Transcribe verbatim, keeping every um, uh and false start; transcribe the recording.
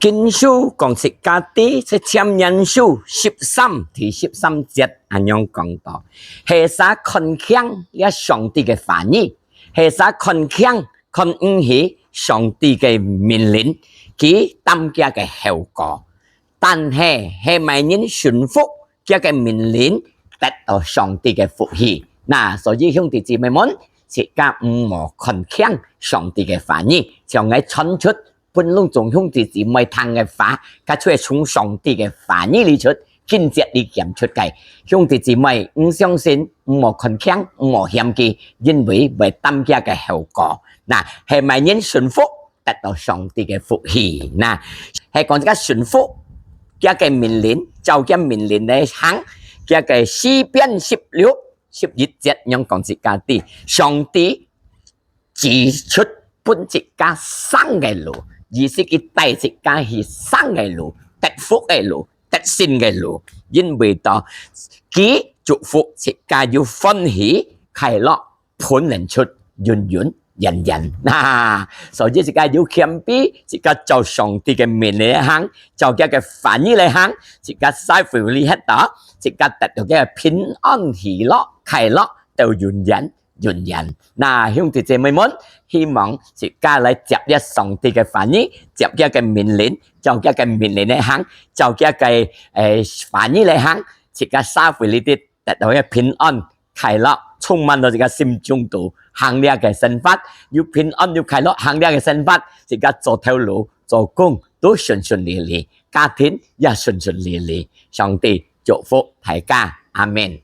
經書講自家知，在箴言書十三第十三節恁樣講到：係儕看輕這上帝个話語，係儕看輕看毋起上帝个命令，佢擔厥个後果。但係係麼人順服厥个命令，得到上帝个福氣。那所以兄弟姊妹們，自家毋好看輕上帝个話語，像𠊎傳出分攏總兄弟姊妹聽个話，佢就係從上帝个話語裡出，經節裡揀出个。兄弟姊妹，毋相信，毋好看輕，毋好嫌棄，因為會擔厥个後果。那係麼人順服，得到上帝个福氣。那係講自家順服厥个命令，照厥命令來行，厥个詩篇十六十一節仰講自家知，上帝指出分自家生个路，意思佢帶自家去生个路，得福个路，得勝个路，因為到佢祝福自家有歡喜、快樂，分能出永永遠遠。那所以自家有謙卑，自家照上帝个命令來行，照厥个話語來行，自家儕會理解到，自家得到个平安、喜樂、快樂到永遠。永遠。那兄弟姊妹們，希望自家來接這上帝个話語，接厥个命令，照厥个命令來行，照厥个，誒，話語來行，自家儕會裡底得到个平安、快樂，充滿到自家心中肚，行這个生活，有平安有快樂，行這个生活，自家做頭路、做工都順順利利，家庭也順順利利。上帝祝福大家，阿們。